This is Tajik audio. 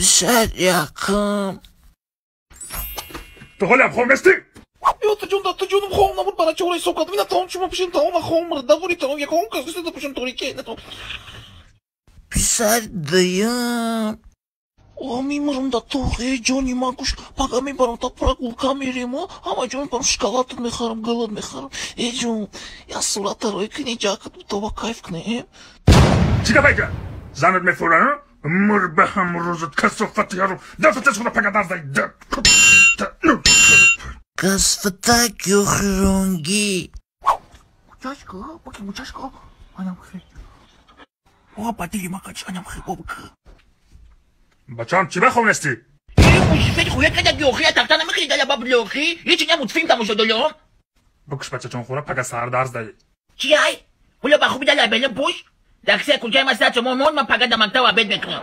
Писарякам. Ту ҳолиам хом нестӣ? Ёта ҷон, дата ҷонум хом набуд, барачора ҳисоб кардам. Ина таом шумо пишин, таом хом давори таом якон кас гуфта пишин торике. Писар даям. О, мемирам да тохе, ҷони ман куш, пага мебарам та прогулка мерем, ҳама ҷо мебарам, шоколадат мехарам, гулат мехарам. Э ҷон, я сурата рой кини, ҷакат тоба кайф кунем. Чӣ гапайка? Занат мефурам? Мур ба ҳам рӯзат касофати ҳару дафташ худа пага дарзай. Касфатак ёхронги. Мучашка, баки мучашка. Анам хе. О, падили макач, анам хе бобка. Бачаам, чӣ бахом нестӣ? Бикуш бачаҷон хӯра, пага саҳар дарс даҳӣ. Чиай? Пула ба хуби дала белем пуш? Даксе кунчай ма саат мон ман пага да мактаб обед мекунам.